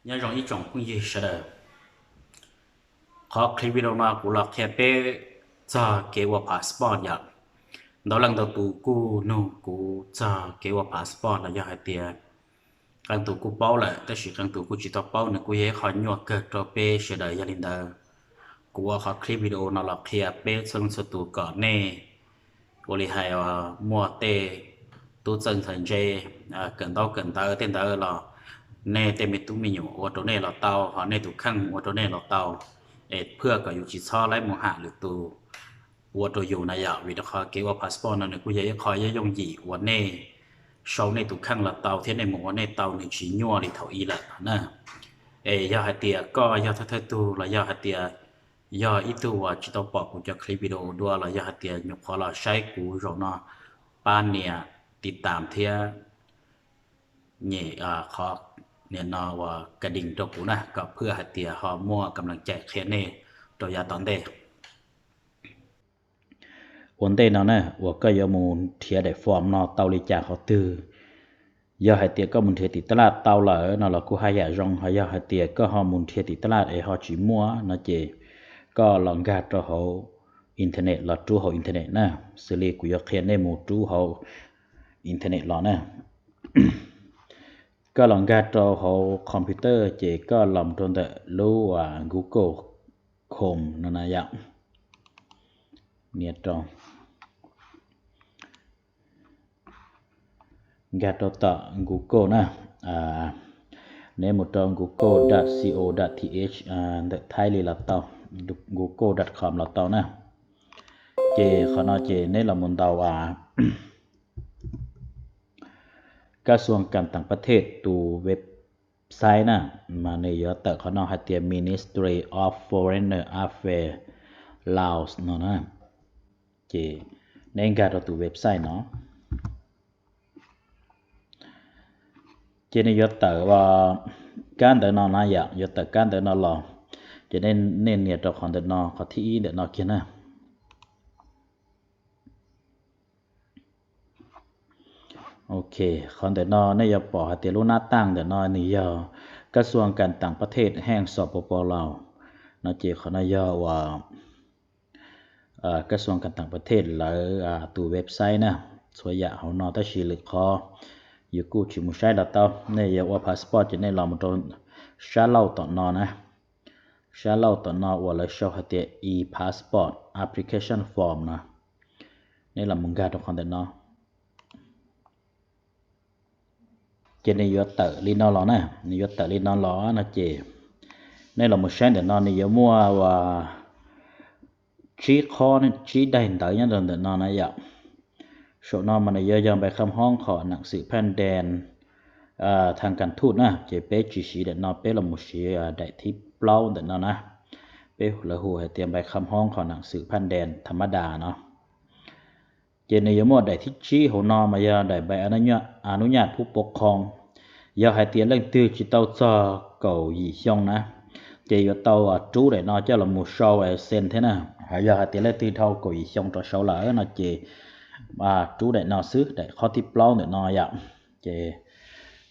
Nyob zoo ib tsoom phooj ywg sawv daws, qhov clip video no kuv los qhia peb txog kev ua passport yom. Ntau leej ntau tus kuj nug kuv txog kev ua passport los yog hais tias qee tus kuj paub lawm tab sis qee tus kuj tsis tau paub, nws kuj yog ib qho nyuaj kawg rau peb sawv daws. Yog li ntawd, kuv ua qhov clip video no los qhia peb txhua leej txhua tus kom nej ua li hais muaj tej tub txawj ntxhais ntse kawm ntaub kawm ntawv tej ntawd los nej tej me tub me nyuam ua rau nej los tau, ho nej tus kheej ua rau nej los tau, es phwaj kom yus tsis txhob laib mus ham lwm tus ua rau yus na yom. Vim rau qhov kev ua passport no nws kuj yog ib qho yooj yim uas nej sau nej tus kheej los tau thiab nej mus ua nej tau, nws tsis nyuaj li thaum ub lawm na. Es yog hais tias koj yog thawj thawj tug los yog hais tias yog ib tug uas tsis tau pom kuv cov clip video dua los yog hais tias nyuam qhuav los saib kuv zaum no, pab nias tiv tam thiab nyem qhov nias no uas ka dees rau kuv na, kom phwaj hais tias ho muaj kam lees cai qhia nej rau yav tom ntej. Ua ntej no na, uas koj yuav mus nrhiav daim form no tau li cas qhov twg. Yog hais tias koj mus nrhiav tim taj laj tau lawm no los kuj haj yam zoo, ho yog hais tias koj ho mus nrhiav tim taj laj es ho tsis muaj no ces koj los nkag rau hauv internet, los rub hauv internet na, xws li kuv yuav qhia nej mus rub hauv internet los na. Koj los nkag rau hauv computer ces koj los rau ntawm lub Google Chrome no na yom. Nias rau, nkag rau tom Google na, neb mus rau google dot co dot th, ntawm Thaib li los tau, google dot com los tau na. Ces qhov no ces neb los mus ntaus กระทรวงการต่างประเทศ tus website na, mas nws yuav tawm qhov no hais tias Ministry of Foreign Affairs Laos no na. Ces neb nkag rau tus website no, ces nws yuav tawm kab ntawv no na yom, yuav tawm kab ntawv no los. Ces nej nias rau qhov ntawm no, qhov thib ib ntawm no kiag na. Ok, qhov ntawm no nej yuav pom hais tias lub nab taj ntawm no nws yog กระทรวงการต่างประเทศ แห่ง สปป ลาว no ces qhov no yog uas กระทรวงการต่างประเทศ lawv tus website na. Txhua yam hauv no tab sis lwm qhov yus kuj tsis mus saib los tau. Nej yuav ua passport ces nej los mus rau sab laug tom no na, sab laug tom no uas lawv sau hais tias e-passport application form no. Nej los mus nkag rau qhov ntawm no, ces nws yuav tawm li no los na, nws yuav tawm li no los no ces nej los mus saib ntawm no nws yuav muaj uas tsib qhob, tsib daim ntawv nyob rau ntawm no na yom. Saum no mas nws yuav yog ใบคำร้องขอหนังสือผ่านแดน ทางการทูต na, ces peb tsis siv daim no, peb los mus siv daim thib plaub ntawm no na. Peb lawv hu hais tias ใบคำร้องขอหนังสือผ่านแดนธรรมดา no. Ces nws yuav muaj daim thib tsib hauv no mas yog daim ใบอนุญาตผู้ปกครอง. Yog hais tias leej twg tsis tau txog kaum yim xyoo na, ces yuav tau rub daim no coj los mus sau es xees thiab na. Yog hais tias leej twg dhau kaum yim xyoo rov saud lawm no ces rub daim no xwb, daim qhov thib plaub ntawm no yom. Ces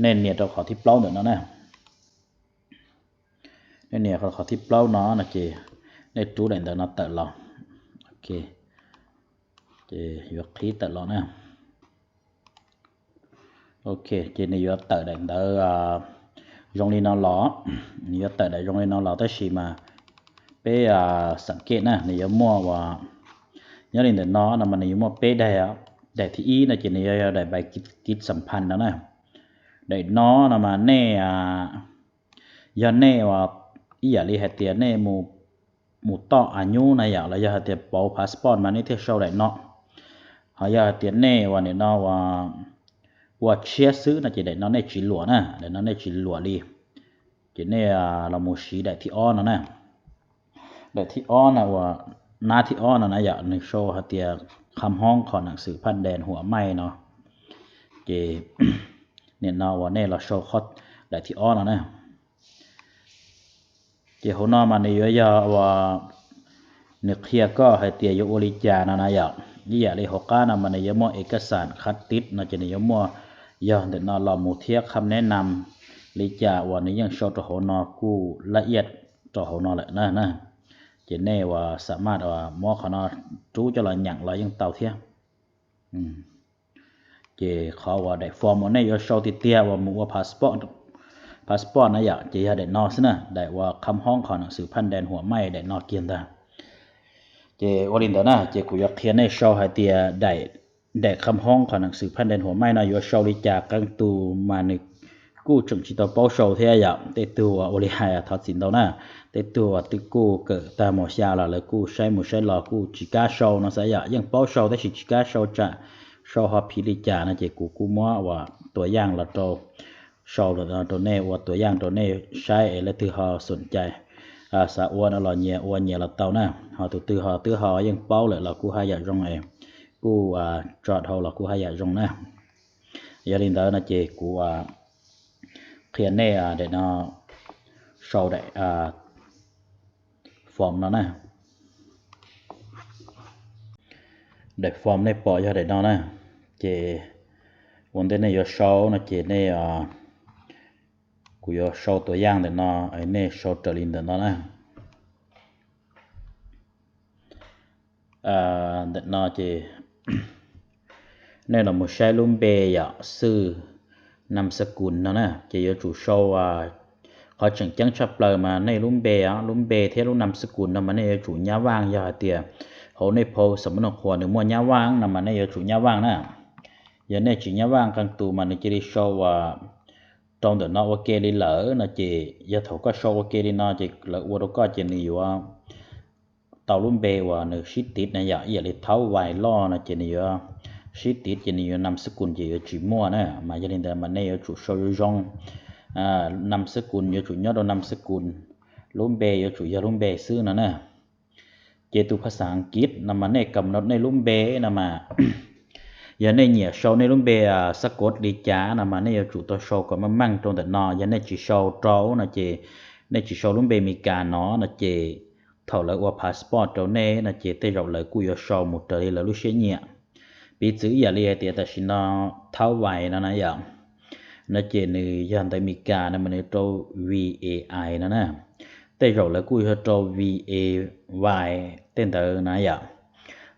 nej nias rau qhov thib plaub ntawm no na. Nej nias qhov thib plaub no no ces nej rub daim ntawv no tawm los. Ok, ces yuav qhib tawm los na. Ok, ces nws yuav tawm daim ntawv zoo li no los, nws yuav tawm daim zoo li no los tab sis mas peb xam kej na, nws yuav muaj uas nyob li ntawm no no mas nws yuav muaj peb daim. Daim thib ib no ces nws yuav yog daim ใบคิดสัมพันธ์ no na. Daim no no mas nej, yog nej uas ib yam li hais tias nej mus toj a nyub na yom, los yog hais tias pauv passport mas nej thiaj sau daim no. Ho yog hais tias nej uas nim no uas ua tshiab xwb no ces daim no nej tsis luam na, daim no nej tsis luam li. Ces nej los mus siv daim thib ob no na. Daim thib ob no uas nab thib ob no na yom, nws sau hais tias คำร้องขอหนังสือผ่านแดนหัวใหม่ no. Ces nim no uas nej los sau daim thib ob no na. Ces hauv no mas nws yuav yog uas nws qhia koj hais tias yuav ua li cas no na yom. Ib yam li hauv qab no mas nws yuav muaj เอกสารคัดติด no ces nws yuav muaj yog ntawm no los mus thiab คำแนะนำ li cas uas nws yeej sau rau hauv no kuj laj iaj rau hauv no lawm na. Ces nej uas xam maj uas muab qhov no rub coj los nyeem los yeej tau thiab. Ces qhov uas daim form uas nej yuav sau tiag tiag uas mus ua passport, passport na yom, ces yog daim no xwb na, daim uas kham hoob qhov nam xwm phaj ndees huam maij daim no kiag ntag. Ces ua li ntawd na, ces kuv yuav qhia nej sau hais tias daim, daim kham hoob qhov nam xwm phaj ndees huam maij no yuav sau li cas, qee tus mas nws kuj tseem tsis tau paub sau thiab yom, tej tug uas ua li hais thov txim ntau na, tej tug uas twb kuj kawm tag mos xya los lawv kuj saib mus saib los kuj tsis kam sau no xav yom, yeej paub sau tab sis tsis kam sau tsam sau ho phiv li cas no ces kuv kuj muab uas tua yaj los rau, sau rau nej ua tua yaj rau nej saib es leej twg ho xom cai xav ua no los nyias ua nyias los tau na, ho tus twg ho twb ho yeej paub lawm los kuj haj yam zoo es kuj tso dhau los kuj haj yam zoo na. Yog li ntawd no ces kuv qhia nej daim no, sau daim form no na. Daim form nej pom yog daim no na, ces ua ntej nej yuav sau no ces nej, kuv yuav sau tua yaj ntawm no, nej sau raws li ntawm no na. Ntawm no ces nej los mus saib lub npe yom, xwb, nam xab kus no na, ces yuav tsum sau, qhov tseem ceeb tshaj plaws mas nej lub npe, lub npe thiab lub nam xab kus no mas nej yuav tsum nyab vaj, yog hais tias hauv nej phau xam mab nus qhuas nws muaj nyab vaj no mas nej yuav tsum nyab vaj na. Yog nej tsis nyab vaj qee tus mas nws cia li sau rau ntawm no ua ke li lawm no ces yog thaum koj sau ua ke li no ces lawv ua rau koj ces nws yuav tau lub npe uas nws sib tiv na yom, ib yam li thaub vais loj no ces nws yuav sib tiv ces nws yuav nam xab kus ces yuav tsis muaj na. Mas yog li ntawd mas nej yuav tsum sau zoo zoo, nam xab kus yuav tsum nyob rau nam xab kus, lub npe yuav tsum yog lub npe xwb no na. Ces tus phas xas Askiv no mas nej kam no nej lub npe no mas yog nej nyiam sau nej lub npe xab kus li cas no mas nej yuav tsum tau sau kom meej meej rau ntawm no. Yog nej tsis sau rau no ces, nej tsis sau lub npe Meskas no no ces thaum lawv ua passport rau nej no ces tej zaum lawv kuj yuav sau mus raws li lawv lub siab nyiam. Piv txwv ib yam li hais tias tam sim no thaub vais no na yom, no ces nws yog ntawv Meskas no mas nws rau V A I no na, tej zaum lawv kuj yuav rau V A Y tej ntawd na yom.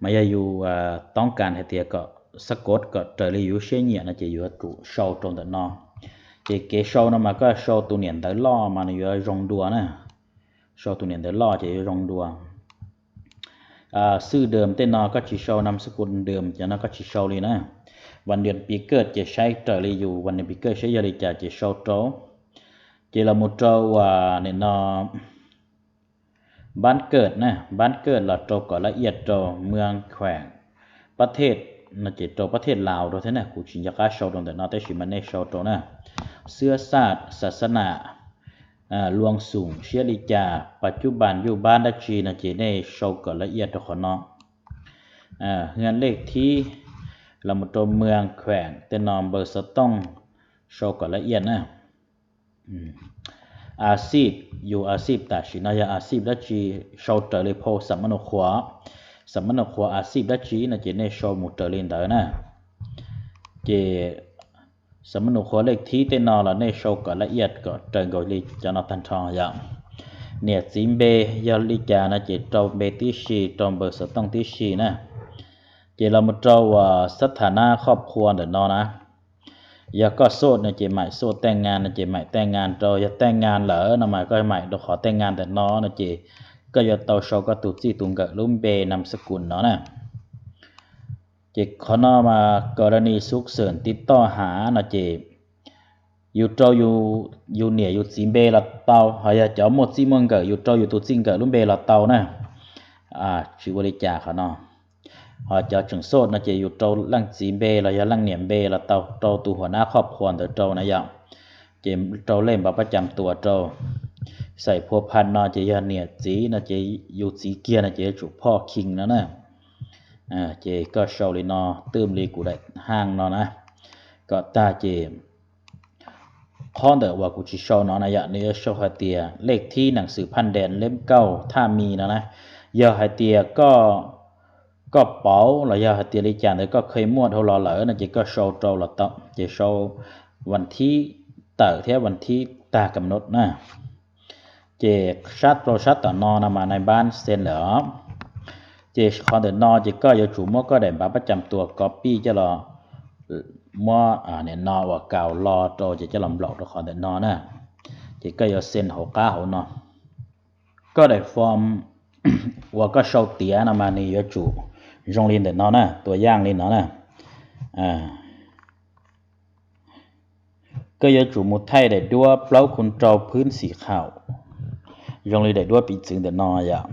Mas yog yus toob kas hais tias kom xab kus kom raws li yus siab nyiam no ces yuav tsum sau rau ntawm no. Ces kev sau no mas koj sau tus niam ntawv loj mas nws yuav zoo dua na, sau tus niam ntawv loj ces yuav zoo dua. Xwb dawm tej no koj tsis sau, nam xab kus dawm cov no koj tsis sau li na. Vas nias piv kawj ces saib raws li yus vas nias piv kawj saib yog li cas ces sau rau. Ces los mus rau nim no npab kawj na, npab kawj los rau kom laj iaj rau mws kheem pab thej no ces rau pab thej Laus rau thiab na, kuv tsis nco qab sau rau ntawm no tab sis mas nej sau rau na. Xwb xaj xas xab nam, luas xoom siab li cas, pas cub npas yuj npab dab tsi no ces nej sau kom laj iaj rau qhov no. Hwj lej thib los mus rau mws kheem tej no npaws xov tooj sau kom laj iaj na. A xij, yus a xij tam sim no yog a xij dab tsi, sau raws li phau xam mab nus qhuas, xam mab nus qhuas a xij dab tsi no ces nej sau mus raws li ntawd na. Ces xam mab nus qhuas lej thib tej no los nej sau kom laj iaj kom raws nkaus li cov no tag nrho yom. Niam txiv npe yog li cas no ces rau npe tib si, rau npaws xov tooj tib si na. Ces los mus rau uas xab thas nab khoj qhua ntawm no na. Yog koj xoj no ces maim xoj, taij ngas no ces maim taij ngas rau, yog taij ngas lawm no mas koj maim rau qhov taij ngas ntawm no no ces koj yuav tau sau koj tus txij tus nkawm lub npe nam xab kus no na. Ces qhov no mas kawg rau ni xub xeem tiv toj hav no ces yus rau yus niam yus txiv npe los tau, ho yog cov muaj txij muaj nkawm yus rau yus tus txij nkawm lub npe los tau na. Tsis ua li cas qhov no. Ho cov tseem xoj no ces yus rau leej txiv npe los yog leej niam npe los tau, rau tus huas nab khoj qhua ntawd rau na yom. Ces rau lej npav pab cam tuas rau. Xaim phua pha no ces yog niam txiv no ces yus txiv kiag no ces yuav tsum phoj kheej no na. Ces koj sau li no twb li kuv daim haaj no na. Kom tag ces qhov ntawm uas kuv tsis sau no na yom, nws yuav sau hais tias lej thib nam xwm phaj ndees leb kauj thaj mis no na. Yog hais tias koj, koj pauv los yog hais tias li cas ntawd koj kheev muaj dhau los lawm no ces koj sau rau los tau, ces sau vas thib tawm thiab vas thib tag kam nod na. Ces sab rau sab tom no no mas nais npab xees lawm os. Ces qhov ntawm no ces koj yuav tsum muab koj daim npav pab cam tua copy coj los muab nim no uas kaus lo rau ces coj los nplaum rau qhov ntawm no na. Ces koj yuav xees hauv qab hauv no. Koj daim form uas koj sau tiav no mas nws yuav tsum zoo li ntawm no na, tua yaj li no na. Koj yuav tsum mus thaij daim duab plaub khu rau phwb xim khaum zoo li daim duab piv txwv ntawm no yom.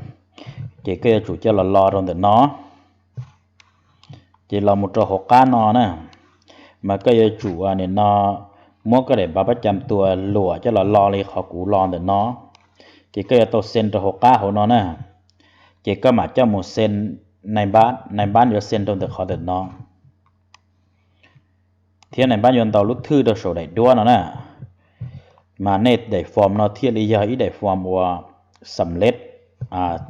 Ces koj yuav tsum coj los lo rau ntawm no. Ces los mus rau hauv qab no na, mas koj yuav tsum nim no muab koj daim npav pab cam tua luam coj los lo li qhov kuv lo ntawm no. Ces koj yuav tau xees rau hauv qab hauv no na. Ces koj mam coj mus xees nais npab, nais npab yuav xees rau ntawm qhov ntawm no. Thiab nais npab yuav ntaus lub thwj rau saum daim duab no na. Mas nej daim form no thiaj li yog ib daim form uas xam lej,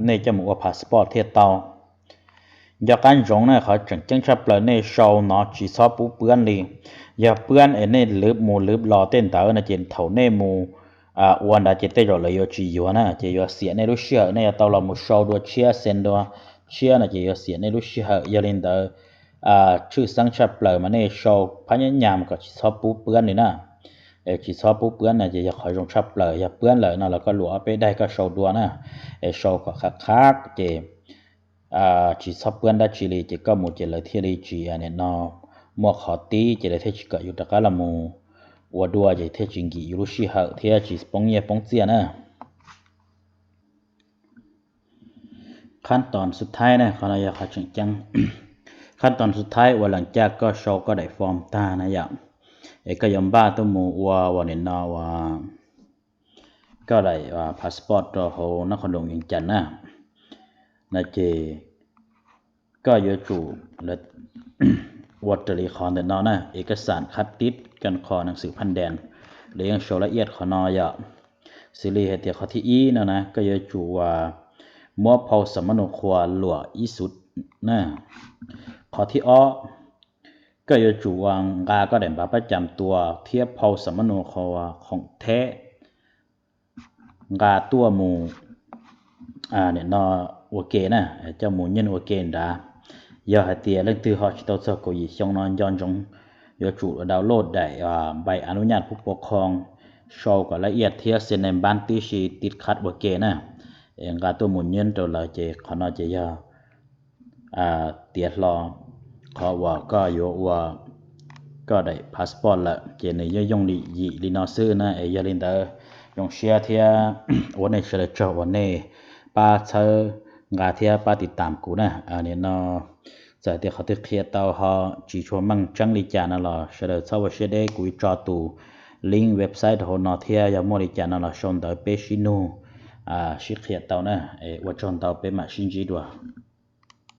nej coj mus ua passport thiaj tau. Nco qab ntsoov na, qhov tseem ceeb tshaj plaws nej sau no tsis txhob pub pwab li. Yog pwab es nej lwv mus lwv los tej ntawd no ces thaum nej mus ua ntawd ces tej zaum lawv yuav tsis yuav na, ces yuav xiam nej lub sij hawm, nej yuav tau los mus sau dua tshiab, xees dua tshiab no ces yuav xiam nej lub sij hawm. Yog li ntawd, tshwj xeeb tshaj plaws mas nej sau phab nyab nyam kom tsis txhob pub pwab li na. Tsis txhob pub pwab no ces yog qhov zoo tshaj plaws. Yog pwab lawm no los koj luam ob peb daim koj sau dua na, es sau kom qab qab ces tsis txhob pwab dab tsi li ces koj mus ces lawv thiaj li tsis nim no muaj qhov tib ces lawv thiaj tsis kom yus rov qab los mus ua dua ces thiaj tsis nkim yus lub sij hawm thiab tsis poob nyiaj poob txiaj na. Khab toos xub thaib na, qhov no yog qhov tseem ceeb. Khab toos xub thaib uas lees caj koj sau koj daim form tag na yom, es koj yuav npaj tuaj mus ua ua nim no ua koj daim passport rau hauv nab qhov doos Vias Cas na, no ces koj yuav tsum ua raws li qhov ntawm no na, ê kab xam khab tib kan kho neeg xwm phaj dees, lawv yeej sau laj iab qhov no yom. Xws li hais tias qhov thib ib no na, koj yuav tsum ua muab phau xam mab nus qhua luam ib xub na. Qhov thib ob, koj yuav tsum ua nqa koj daim npav pab cam tua thiab phau xam mab nus qhua khoom theb nqa tuaj mus nim no ua ke na, coj mus nyeej ua ke nrad. Yog hais tias leej twg ho tsis tau txog kaum yim xyoo no nco ntsoov yuav tsum download daim npav av lub nyaj pub pov qhoo, sau kom laj iab thiab xees nais npab tib si tib khab ua ke na, nqa tuaj mus nyeej rau lawv ces qhov no ces yog tiav hlo qhov uas koj yuav ua koj daim passport lawm ces nws yeej yooj yim li no xwb na. Es yog li ntawd zoo siab thiab ua nej sawv daws tsaug uas nej pab txhawb nqa thiab pab tiv tam kuv na. Nim no txawm tias qhov twg qhia tau ho tsis tshua meej tseeb li cas no los sawv daws txhob ua siab deb, kuv tso tus link website rau hauv no thiab yog muaj li cas no los sau ntawv peb sib nug sib qhia tau na. Ua tsaug ntau, peb mam sib ntsib dua.